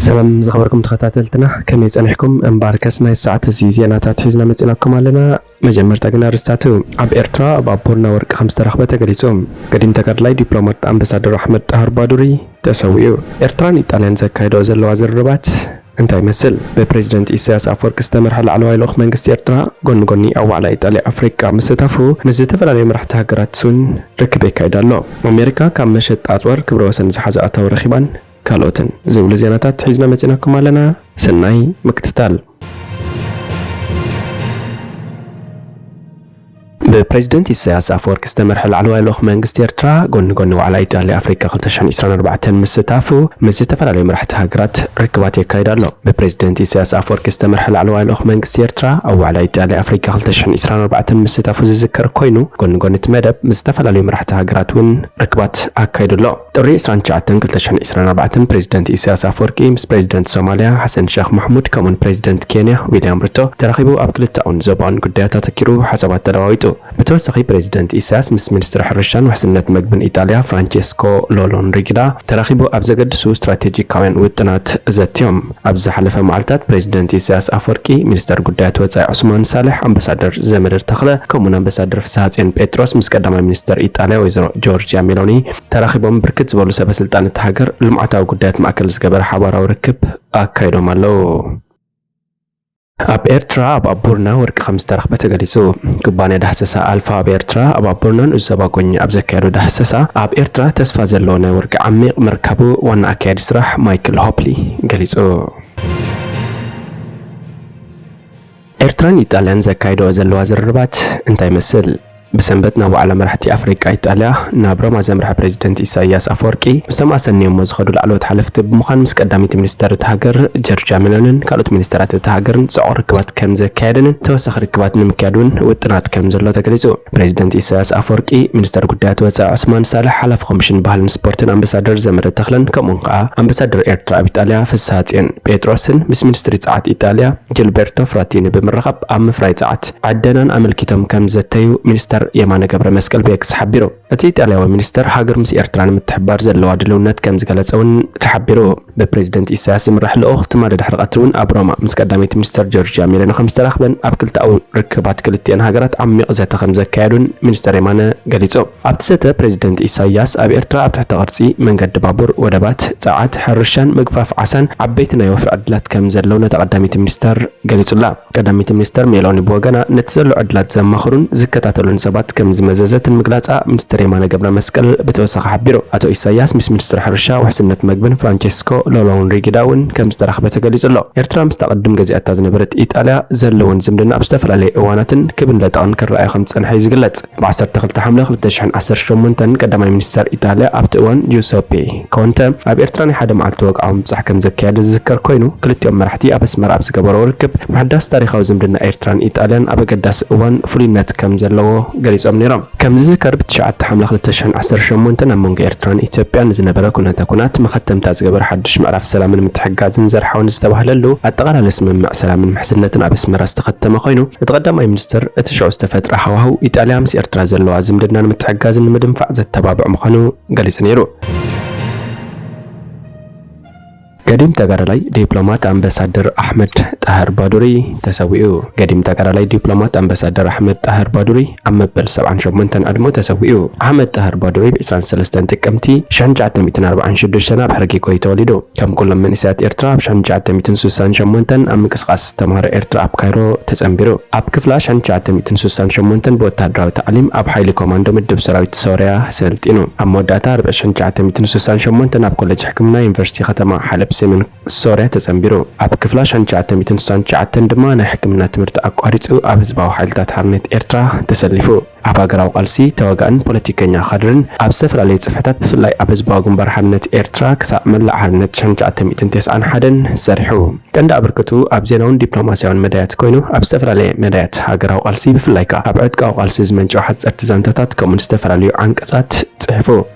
ሰላም ዝኸበርኩም ተኸታተልትና፣ ከመይ ጸኒሕኩም? እምበኣርከስ ናይ ሰዓት እዚ ዜናታት ሒዝና መጺናኩም ኣለና። መጀመርታ ግን ኣርእስታቱ። ኣብ ኤርትራ ኣብ ኣቦርና ወርቂ ከም ዝተረኽበ ተገሊጹ። ገዲም ተጋዳላይ ዲፕሎማት ኣምባሳደር ኣሕመድ ጣህር ባዱሪ ተሰዊኡ። ኤርትራን ኢጣልያን ዘካይዶ ዘለዋ ዝርርባት እንታይ ይመስል? ብፕሬዚደንት ኢሳያስ ኣፈወርቂ ዝተመርሐ ላዕለዋይ ልኡኽ መንግስቲ ኤርትራ ጎኒ ጎኒ ኣብ ዋዕላ ኢጣልያ ኣፍሪቃ ምስታፉ ምስ ዝተፈላለዩ መራሕቲ ሃገራት እውን ርክብ የካይድ ኣሎ። ኣሜሪካ ካብ መሸጣ ኣጽዋር ክብረ ወሰን ዝሓዘ ኣታዊ ረኺባን ካልኦትን ዝብሉ ዜናታት ሒዝና መጺናኩም ኣለና። ሰናይ ምክትታል። ብፕሬዚደንት ኢሳያስ ኣፈወርቂ ዝተመርሐ ላዕለዋይ ልኡኽ መንግስቲ ኤርትራ ጎኒ ጎኒ ዋዕላ ኢጣልያ ኣፍሪቃ ክልተ ሽሕን ዕስራን ኣርባዕተን ምስታፉ ምስ ዝተፈላለዩ መራሕቲ ሃገራት ርክባት የካይድ ኣሎ። ብፕሬዚደንት ኢሳያስ ኣፈወርቂ ዝተመርሐ ላዕለዋይ ልኡኽ መንግስቲ ኤርትራ ኣብ ዋዕላ ኢጣልያ ኣፍሪቃ ክልተ ሽሕን ዕስራን ኣርባዕተን ምስታፉ ዝዝከር ኮይኑ፣ ጎኒ ጎኒ እቲ መደብ ምስ ዝተፈላለዩ መራሕቲ ሃገራት እውን ርክባት ኣካይዱ ኣሎ። ጥሪ ዕስራን ትሽዓተን ክልተ ሽሕን ዕስራን ኣርባዕተን ፕሬዚደንት ኢሳያስ ኣፈወርቂ ምስ ፕሬዚደንት ሶማልያ ሓሰን ሸኽ ማሕሙድ ከምኡን ፕሬዚደንት ኬንያ ዊልያም ሩቶ ተራኺቡ ኣብ ክልተኣውን ዞባውን ጉዳያት ኣተኪሩ ሓሳባት ተለዋዊጡ። ብተወሳኺ ፕሬዚደንት ኢሳያስ ምስ ሚኒስትር ሕርሻን ውሕስነት መግብን ኢጣልያ ፍራንቸስኮ ሎሎንሪጊዳ ተራኺቡ ኣብ ዘገድሱ ስትራቴጂካውያን ውጥናት ዘትዮም። ኣብ ዝሓለፈ መዓልታት ፕሬዚደንት ኢሳያስ ኣፈወርቂ፣ ሚኒስተር ጉዳያት ወጻኢ ዑስማን ሳልሕ፣ ኣምባሳደር ዘመደ ተኽለ ከምኡን ኣምባሳደር ፍስሃጽዮን ጴጥሮስ ምስ ቀዳማይ ሚኒስተር ኢጣልያ ወይዘሮ ጆርጅያ ሜሎኒ ተራኺቦም ብርክት ዝበሉ ሰበ ስልጣን እታ ሃገር ልምዓታዊ ጉዳያት ማእከል ዝገበረ ሓባራዊ ርክብ ኣካይዶም ኣለዉ። ኣብ ኤርትራ ኣብ ኣቦርና ወርቂ ከም ዝተረኽበ ተገሊጹ። ኩባንያ ዳህሰሳ ኣልፋ ኣብ ኤርትራ ኣብ ኣቦርና ንኡስ ዞባ ጎኝ ኣብ ዘካየዶ ዳህሰሳ፣ ኣብ ኤርትራ ተስፋ ዘለዎ ናይ ወርቂ ዓሚቕ ምርካቡ ዋና ኣካያዲ ስራሕ ማይክል ሆፕሊ ገሊጹ። ኤርትራን ኢጣልያን ዘካይድኦ ዘለዋ ዝርርባት እንታይ ይመስል? ብሰንበት ናብ ዋዕላ መራሕቲ ኣፍሪቃ ኢጣልያ ናብ ሮማ ዘምርሐ ፕሬዚደንት ኢሳይያስ ኣፈወርቂ፣ ምስቶም ኣሰንዮሞ ዝኸዱ ላዕለዎት ሓለፍቲ ብምዃን ምስ ቀዳመይቲ ሚኒስተር እታ ሃገር ጆርጅያ ሜሎንን ካልኦት ሚኒስተራት እታ ሃገርን ጽዑቕ ርክባት ከም ዘካየደንን ተወሳኺ ርክባት ንምክያድ እውን ውጥናት ከም ዘሎ ተገሊጹ። ፕሬዚደንት ኢሳይያስ ኣፈወርቂ፣ ሚኒስተር ጉዳያት ወጻኢ ዑስማን ሳልሕ፣ ሓላፊ ኮሚሽን ባህልን ስፖርትን ኣምባሳደር ዘመደ ተኽለን ከምኡውን ከኣ ኣምባሳደር ኤርትራ ኣብ ኢጣልያ ፍስሃጽዮን ጴጥሮስን ምስ ሚኒስትሪ ጸዓት ኢጣልያ ጂልቤርቶ ፍራቲኒ ብምርኻብ ኣብ ምፍራይ ጸዓት ዕደናን ኣመልኪቶም ከም ዘተዩ ሚኒስተር የማነ ገብረ መስቀል ብኤክስ ሓቢሩ። እቲ ኢጣልያዊ ሚኒስተር ሃገር ምስ ኤርትራ ንምትሕብባር ዘለዋ ድልውነት ከም ዝገለጸ እውን ተሓቢሩ። ብፕሬዚደንት ኢሳያስ ዝምራሕ ልኡኽ ትማሊ ድሕሪ ቀትሪ እውን ኣብ ሮማ ምስ ቀዳመይቲ ሚኒስተር ጆርጅያ ሜሎኒ ከም ዝተራኽበን ኣብ ክልተኣዊ ርክባት ክልቲኤን ሃገራት ዓሚቕ ዘተ ከም ዘካየዱን ሚኒስተር የማነ ገሊጹ። ኣብቲ ዘተ ፕሬዚደንት ኢሳያስ ኣብ ኤርትራ ኣብ ትሕተ ቅርጺ መንገዲ ባቡር፣ ወደባት፣ ጸዓት፣ ሕርሻን ምግፋፍ ዓሳን ዓበይቲ ናይ ወፍሪ ዕድላት ከም ዘለዉ ነታ ቀዳመይቲ ሚኒስተር ገሊጹላ። ቀዳመይቲ ሚኒስተር ሜሎኒ ብወገና ነቲ ዘሎ ዕድላት ዘማኽሩን ዝከታተሉን ሰባት ከም ዝመዘዘትን ምግላጻ ሚኒስተር የማነ ገብረ መስቀል ብተወሳኺ ሓቢሩ። ኣቶ ኢሳያስ ምስ ሚኒስትር ሕርሻ ውሕስነት መግብን ፍራንቸስኮ ሎሎንሪጊዳ እውን ከም ዝተራኽበ ተገሊጹ ኣሎ። ኤርትራ ምስታ ቅድም ገዚኣታ ዝነበረት ኢጣልያ ዘለወን ዝምድና ኣብ ዝተፈላለዩ እዋናትን ክብን ለጠቕን ክረኣዮ ከም ዝጸንሐ እዩ ዝግለጽ። ብ ዓሰርተ ክልተ ሓምለ ክልተ ሽሕን ዓሰርተ ሸሞንተን ቀዳማይ ሚኒስተር ኢጣልያ ኣብቲ እዋን ጁሰፔ ኮንተ ኣብ ኤርትራ ናይ ሓደ መዓልቲ ወግዓዊ ምብጻሕ ከም ዘካየደ ዝዝከር ኮይኑ፣ ክልቲኦም መራሕቲ ኣብ ኣስመራ ኣብ ዝገበርዎ ርክብ ምሕዳስ ታሪኻዊ ዝምድና ኤርትራን ኢጣልያን ኣብ ኣገዳሲ እዋን ፍሉይነት ከም ዘለዎ ገሊጾም ነይሮም። ከም ዝዝከር፣ ብትሽዓተ ሓምለ ክልተ ሽሕን ዓሰርተ ሸሞንተን ኣብ መንጎ ኤርትራን ኢትዮጵያን ንዝነበረ ኩነተ ኩናት መኸተምታ ዝገበረ ሓድሽ ምዕራፍ ሰላምን ምትሕግጋዝን ዘርሓውን ዝተባህለሉ ኣጠቓላሊ ስምምዕ ሰላምን ምሕዝነትን ኣብ ኣስመራ ዝተኸተመ ኮይኑ፣ እቲ ቀዳማይ ሚኒስትር፣ እቲ ሽዑ ዝተፈጥረ ሃዋህው ኢጣልያ ምስ ኤርትራ ዘለዋ ዝምድና ንምትሕግጋዝን ንምድንፋዕ ዘተባብዕ ምዃኑ ገሊጹ ነይሩ። ገዲም ተጋዳላይ ዲፕሎማት ኣምባሳደር ኣሕመድ ጣህር ባዱሪ ተሰዊኡ። ገዲም ተጋዳላይ ዲፕሎማት ኣምባሳደር ኣሕመድ ጣህር ባዱሪ ኣብ መበል ሰብዓን ሸሞንተን ዕድመኡ ተሰዊኡ። ኣሕመድ ጣህር ባዱሪ ብ ዕስራን ሰለስተን ጥቅምቲ ሽሕን ትሽዓተ ሚእትን ኣርባዓን ሽዱሽተን ኣብ ሕርጊ ጎይ ተወሊዱ። ከም ኩሎም መንእሰያት ኤርትራ፣ ኣብ ሽሕን ትሽዓተ ሚእትን ስሳን ሸሞንተን ኣብ ምንቅስቓስ ተምሃሮ ኤርትራ ኣብ ካይሮ ተጸንቢሩ። ኣብ ክፍላ ሽሕን ትሽዓተ ሚእትን ስሳን ሸሞንተን ብወተሃደራዊ ታዕሊም ኣብ ሓይሊ ኮማንዶ ምድብ ሰራዊት ሶርያ ሰልጢኑ። ኣብ መወዳእታ፣ ርብዒ ሽሕን ትሽዓተ ሚእትን ስሳን ሸሞንተን ኣብ ኮሌጅ ሕክምና ዩኒቨርሲቲ ከተማ ሓለብ ሰሜን ሶርያ ተጸንቢሩ። ኣብ ክፍላ ሽሕን ትሽዓተ ሚእትን ስሳን ትሽዓተን ድማ ናይ ሕክምና ትምህርቲ ኣቋሪጹ ኣብ ህዝባዊ ሓይልታት ሓርነት ኤርትራ ተሰሊፉ። ኣብ ሃገራዊ ቃልሲ ተዋጋእን ፖለቲከኛ ካድርን ኣብ ዝተፈላለዩ ጽፍሕታት፣ ብፍላይ ኣብ ህዝባዊ ግንባር ሓርነት ኤርትራ ክሳዕ መላእ ሓርነት ሽሕን ትሽዓተ ሚእትን ተስዓን ሓደን ሰሪሑ። ቀንዲ ኣበርክትኡ ኣብ ዜናውን ዲፕሎማስያውን መዳያት ኮይኑ፣ ኣብ ዝተፈላለየ መዳያት ሃገራዊ ቃልሲ፣ ብፍላይ ከኣ ኣብ ዕጥቃዊ ቃልሲ ዝመንጨው ሓጸርቲ ዛንታታት ከምኡን ዝተፈላለዩ ዓንቀጻት ጽሒፉ።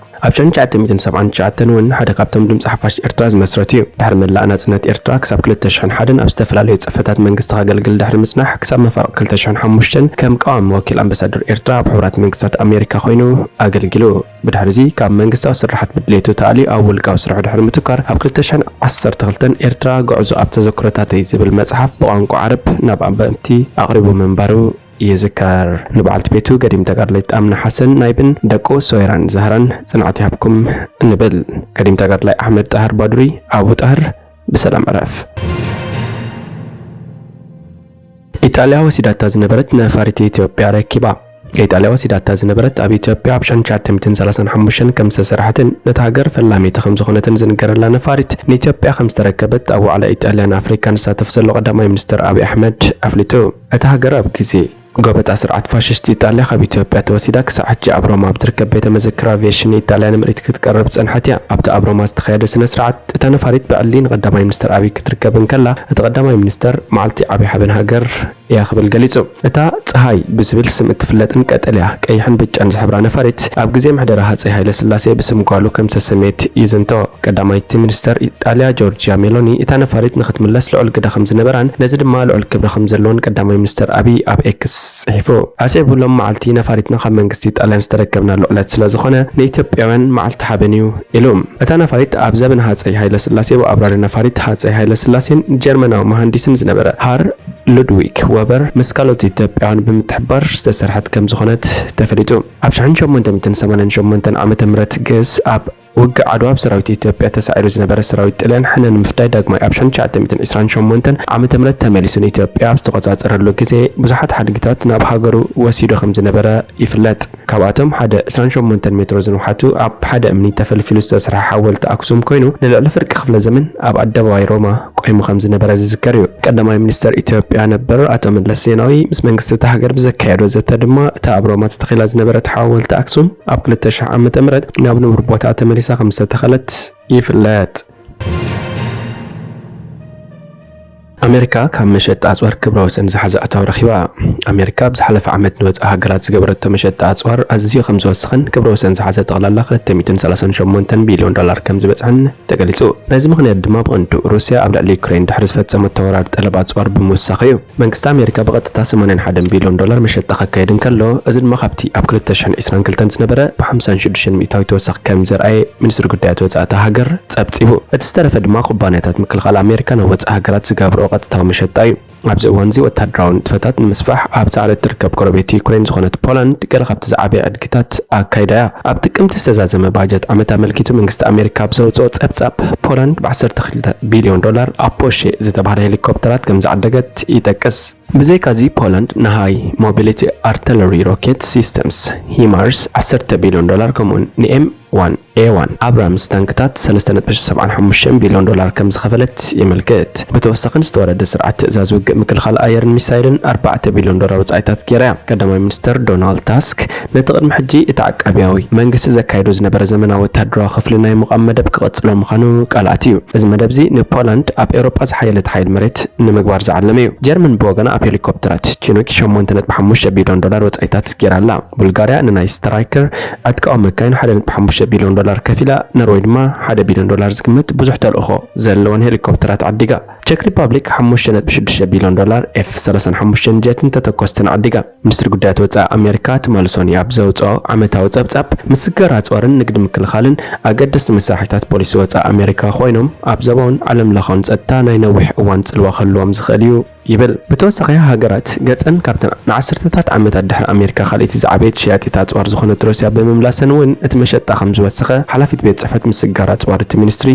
ኣብ ሽሕን ትሽዓተ ሚእትን ሰብዓን ትሽዓተን እውን ሓደ ካብቶም ድምፂ ሓፋሽ ኤርትራ ዝመስረቱ እዩ። ድሕሪ ምላእ ናጽነት ኤርትራ ክሳብ ክልተ ሽሕን ሓደን ኣብ ዝተፈላለዩ ጽሕፈታት መንግስቲ ከገልግል ድሕሪ ምጽናሕ፣ ክሳብ መፋርቕ ክልተ ሽሕን ሓሙሽተን ከም ቀዋሚ ወኪል ኣምባሳደር ኤርትራ ኣብ ሕቡራት መንግስታት ኣሜሪካ ኮይኑ ኣገልጊሉ። ብድሕሪዚ ካብ መንግስታዊ ስራሓት ብድሌቱ ተኣልዩ ኣብ ውልቃዊ ስርሑ ድሕሪ ምትኳር፣ ኣብ ክልተ ሽሕን ዓሰርተ ክልተን ኤርትራ ጉዕዞ ኣብ ተዘክሮታተይ ዝብል መጽሓፍ ብቋንቋ ዓረብ ናብ ኣንበብቲ ኣቕሪቡ ምንባሩ ይዝከር። ንበዓልቲ ቤቱ ገዲም ተጋድላይት ኣምና ሓሰን ናይብን ደቁ ሶይራን ዛህራን ጽንዓት ይሃብኩም ንብል። ገዲም ተጋድላይ ኣሕመድ ጣህር ባዱሪ፣ ኣቡ ጣህር፣ ብሰላም ዕረፍ። ኢጣልያ ወሲዳታ ዝነበረት ነፋሪት ኢትዮጵያ ረኪባ። ኢጣልያ ወሲዳታ ዝነበረት ኣብ ኢትዮጵያ ኣብ ሽሕን ትሽዓተ ሚእትን ሰላሳን ሓሙሽተን ከም ዝተሰርሐትን ነታ ሃገር ፈላሚት ከም ዝኾነትን ዝንገረላ ነፋሪት ንኢትዮጵያ ከም ዝተረከበት ኣብ ዋዕላ ኢጣልያን ኣፍሪካን ዝሳተፍ ዘሎ ቀዳማይ ሚኒስትር ኣብይ ኣሕመድ ኣፍሊጡ። እታ ሃገር ኣብ ግዜ ጎበጣ ስርዓት ፋሽስት ኢጣልያ ካብ ኢትዮጵያ ተወሲዳ ክሳዕ ሕጂ ኣብ ሮማ ኣብ ዝርከብ ቤተ መዘክር ኣቪዬሽን ኢጣልያ ንምርኢት ክትቀርብ ዝጸንሐት እያ። ኣብቲ ኣብ ሮማ ዝተኻየደ ስነ ስርዓት እታ ነፋሪት ብዕሊ ንቀዳማይ ሚኒስተር ኣብይ ክትርከብ እንከላ፣ እቲ ቀዳማይ ሚኒስተር መዓልቲ ዓብዪ ሓበን ሃገር እያ ክብል ገሊጹ። እታ ጸሃይ ብዝብል ስም እትፍለጥን ቀጠልያ፣ ቀይሕን ብጫን ዝሕብራ ነፋሪት ኣብ ግዜ ምሕደራ ሃጸይ ሃይለ ስላሴ ብስም ጓሉ ከም ዝተሰመየት ይዝንቶ። ቀዳማይቲ ሚኒስተር ኢጣልያ ጆርጂያ ሜሎኒ እታ ነፋሪት ንክትምለስ ልዑል ግደ ከም ዝነበራን ነዚ ድማ ልዑል ክብሪ ከም ዘለዎን ቀዳማይ ሚኒስተር ኣብይ ኣብ ኤክስ ጽሒፉ። ኣስዒቡ ሎም መዓልቲ ነፋሪትና ካብ መንግስቲ ጣልያን ዝተረከብናሉ ዕለት ስለ ዝኾነ ንኢትዮጵያውያን መዓልቲ ሓበን እዩ ኢሉ። እታ ነፋሪት ኣብ ዘበን ሃጸይ ሃይለ ስላሴ ብኣብራሪ ነፋሪት ሃጸይ ሃይለ ስላሴን ጀርመናዊ መሃንዲስን ዝነበረ ሃር ሉድዊግ ወበር ምስ ካልኦት ኢትዮጵያውያን ብምትሕብባር ዝተሰርሐት ከም ዝኾነት ተፈሊጡ። ኣብ ሽሕን ሸሞንተ ሚእትን ሰማንያን ሸሞንተን ዓመተ ምህረት ግእዝ ኣብ ውግእ ዓድዋ ኣብ ሰራዊት ኢትዮጵያ ተሳዒሩ ዝነበረ ሰራዊት ጥልያን ሕነ ንምፍዳይ ዳግማይ ኣብ ሽሕን ትሽዓተ ሚእትን ዕስራን ሸሞንተን ዓመተ ምህረት ተመሊሱ ንኢትዮጵያ ኣብ ዝተቆጻጸረሉ ግዜ ብዙሓት ሓድግታት ናብ ሃገሩ ወሲዱ ከም ዝነበረ ይፍለጥ። ካብኣቶም ሓደ ዕስራን ሸሞንተን ሜትሮ ዝንውሓቱ ኣብ ሓደ እምኒ ተፈልፊሉ ዝተሰርሐ ሓወልቲ ኣክሱም ኮይኑ ንልዕሊ ፍርቂ ክፍለ ዘመን ኣብ ኣደባባይ ሮማ ቆይሙ ከም ዝነበረ ዝዝከር እዩ። ቀዳማይ ሚኒስተር ኢትዮጵያ ነበር ኣቶ መለስ ዜናዊ ምስ መንግስቲ እታ ሃገር ብዘካየዶ ዘተ ድማ እታ ኣብ ሮማ ተተኺላ ዝነበረት ሓወልቲ ኣክሱም ኣብ ክልተ ሽሕ ዓመተ ምህረት ናብ ንቡር ቦታኣ ተመሊሳ ከም ዝተተኸለት ይፍለጥ። ኣሜሪካ ካብ መሸጣ ኣጽዋር ክብረ ወሰን ዝሓዘ ኣታዊ ረኺባ። ኣሜሪካ ኣብ ዝሓለፈ ዓመት ንወጻኢ ሃገራት ዝገበረቶ መሸጣ ኣጽዋር ኣዝዩ ከም ዝወሰኸን ክብረ ወሰን ዝሓዘ ጠቕላላ ክልተ ሚእትን ሰላሳን ሸሞንተን ቢልዮን ዶላር ከም ዝበጽሐን ተገሊጹ። ናይዚ ምኽንያት ድማ ብቐንዱ ሩስያ ኣብ ልዕሊ ዩክሬን ድሕሪ ዝፈጸመቶ ወራር ጠለብ ኣጽዋር ብምውሳኽ እዩ። መንግስቲ ኣሜሪካ ብቐጥታ ሰማንያን ሓደን ቢልዮን ዶላር መሸጣ ከካየድ እንከሎ፣ እዚ ድማ ካብቲ ኣብ ክልተ ሽሕን ዕስራን ክልተን ዝነበረ ብሓምሳን ሽዱሽተን ሚእታዊት ተወሳኺ ከም ዘርኣየ ሚኒስትሪ ጉዳያት ወጻኢ እታ ሃገር ጸብጺቡ። እቲ ዝተረፈ ድማ ኩባንያታት ምክልኻል ኣሜሪካ ናብ ወጻኢ ሃገራት ዝገብርኦ ቀጥታዊ መሸጣ እዩ። ኣብዚ እዋን እዚ ወታደራዊ ንጥፈታት ንምስፋሕ ኣብ ጻዕሪ እትርከብ ጎረቤት ዩክሬን ዝኾነት ፖላንድ ገለ ካብቲ ዝዓበየ ዕድጊታት ኣካይዳ እያ። ኣብ ጥቅምቲ ዝተዛዘመ ባጀት ዓመት ኣመልኪቱ መንግስቲ ኣሜሪካ ኣብ ዘውጽኦ ጸብጻብ ፖላንድ ብ ዓሰርተ ክልተ ቢልዮን ዶላር ኣፖሼ ዝተባህለ ሄሊኮፕተራት ከም ዝዓደገት ይጠቅስ። ብዘይካዚ ፖላንድ ንሃይ ሞቢሊቲ ኣርተለሪ ሮኬት ሲስተምስ ሂማርስ ዓሰርተ ቢልዮን ዶላር ከምኡውን ንኤም ዋን ኤ ዋን ኣብራምስ ታንክታት ሰለስተ ነጥቢ ሰብዓን ሓሙሽተን ቢልዮን ዶላር ከም ዝኸፈለት የመልክት። ብተወሳኺ ንዝተወረደ ስርዓት ትእዛዝ ውግእ ምክልኻል ኣየርን ሚሳይልን ኣርባዕተ ቢልዮን ዶላር ወጻኢታት ገይራ እያ። ቀዳማይ ሚኒስተር ዶናልድ ታስክ ነቲ ቅድሚ ሕጂ እቲ ዓቃብያዊ መንግስቲ ዘካይዶ ዝነበረ ዘመናዊ ወታደራዊ ክፍሊ ናይ ምቋም መደብ ክቕጽሎ ምዃኑ ቃል ኣትዩ። እዚ መደብ እዚ ንፖላንድ ኣብ ኤውሮጳ ዝሓየለት ሓይል መሬት ንምግባር ዝዓለመ እዩ። ጀርመን ብወገና ኣብ ሄሊኮፕተራት ቺኑክ ሸሞንተ ነጥቢ ሓሙሽተ ቢልዮን ዶላር ወጻኢታት ገይራ ኣላ። ቡልጋርያ ንናይ ስትራይከር ዕጥቃዊ መካይን ሓደ ነጥቢ ሓሙሽተ ቢልዮን ዶላር ከፊላ፣ ኖርወይ ድማ ሓደ ቢልዮን ዶላር ዝግመት ብዙሕ ተልእኾ ዘለወን ሄሊኮፕተራት ዓዲጋ። ቸክ ሪፓብሊክ ሓሙሽተ ነጥቢ ሽዱሽተ ቢልዮን ዶላር ኤፍ ሰላሳን ሓሙሽተን ጀትን ተተኮስትን ዓዲጋ። ሚኒስትሪ ጉዳያት ወጻኢ ኣሜሪካ ትማሊ ሶኒ ኣብ ዘውጽኦ ዓመታዊ ጸብጻብ፣ ምስግጋር ኣጽዋርን ንግዲ ምክልኻልን ኣገደስቲ መሳርሒታት ፖሊሲ ወጻኢ ኣሜሪካ ኮይኖም፣ ኣብ ዞባውን ዓለም ለኻውን ጸጥታ ናይ ነዊሕ እዋን ጽልዋ ክህልዎም ዝኽእል እዩ ይብል። ብተወሳኺ፣ ሃገራት ገጸን ካብተን ንዓሰርተታት ዓመታት ድሕሪ ኣሜሪካ ካልኣይቲ ዝዓበየት ሸያጢት ኣጽዋር ዝኾነት ሩስያ ብምምላሰን እውን እቲ መሸጣ ከም ዝወሰኸ ሓላፊት ቤት ጽሕፈት ምስግጋር ኣጽዋር እቲ ሚኒስትሪ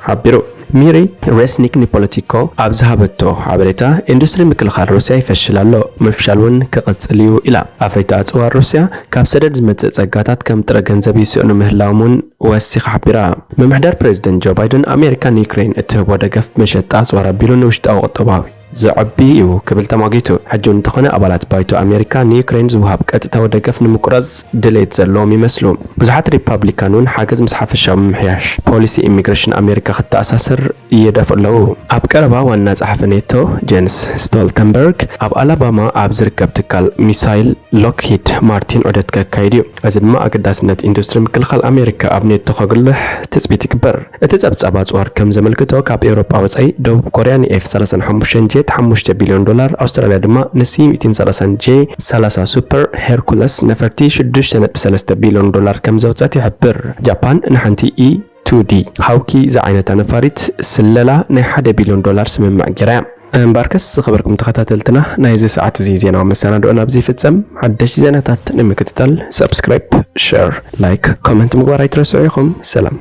ሓቢሩ። ሚሪ ሬስኒክ ንፖለቲኮ ኣብ ዝሃበቶ ሓበሬታ፣ ኢንዱስትሪ ምክልኻል ሩስያ ይፈሽል ኣሎ፣ ምፍሻል እውን ክቕጽል እዩ ኢላ። ኣፍረይቲ ኣጽዋር ሩስያ ካብ ሰደድ ዝመጽእ ጸጋታት ከም ጥረ ገንዘብ ይስእኑ ምህላዎም እውን ወሲኻ ሓቢራ። ምምሕዳር ፕሬዚደንት ጆ ባይደን ኣሜሪካ ንዩክሬን እትህቦ ደገፍ መሸጣ ኣጽዋር ኣቢሉ ንውሽጣዊ ቁጠባዊ ዘዕቢ እዩ ክብል ተማጊቱ። ሕጂ እውን እንተኾነ ኣባላት ባይቶ ኣሜሪካ ንዩክሬን ዝወሃብ ቀጥታዊ ደገፍ ንምቁራጽ ድሌት ዘለዎም ይመስሉ። ብዙሓት ሪፓብሊካን እውን ሓገዝ ምስ ሓፈሻዊ ምምሕያሽ ፖሊሲ ኢሚግሬሽን ኣሜሪካ ክተኣሳሰር ይደፍኡ ኣለዉ። ኣብ ቀረባ ዋና ጸሓፊ ኔቶ ጀንስ ስቶልተንበርግ ኣብ ኣላባማ ኣብ ዝርከብ ትካል ሚሳይል ሎክሂድ ማርቲን ዑደት ከካይድ እዩ። እዚ ድማ ኣገዳስነት ኢንዱስትሪ ምክልኻል ኣሜሪካ ኣብ ኔቶ ከጉልሕ ትጽቢት ይግበር። እቲ ጸብጻብ ኣጽዋር ከም ዘመልክቶ፣ ካብ ኤውሮጳ ወጻኢ ደቡብ ኮርያ ንኤፍ ሰላሳን ሓሙሽተን ጄት ሓሙሽተ ቢልዮን ዶላር፣ ኣውስትራልያ ድማ ንሲ ሚእትን ሰላሳን ጄ ሰላሳ ሱፐር ሄርኩለስ ነፈርቲ ሽዱሽተ ነጥቢ ሰለስተ ቢልዮን ዶላር ከም ዘውጸት ይሕብር። ጃፓን ንሓንቲ ኢ ቱ ዲ ሃውኪ ዝዓይነታ ነፋሪት ስለላ ናይ ሓደ ቢልዮን ዶላር ስምምዕ ገይራ እያ። እምበኣርከስ ዝኸበርኩም ተኸታተልትና፣ ናይዚ ሰዓት እዚ ዜናዊ መሰናድኦና ኣብዚ ይፍጸም። ሓደሽቲ ዜናታት ንምክትታል ሰብስክራይብ፣ ሸር፣ ላይክ፣ ኮመንት ምግባር ኣይትረስዑ ኢኹም። ሰላም።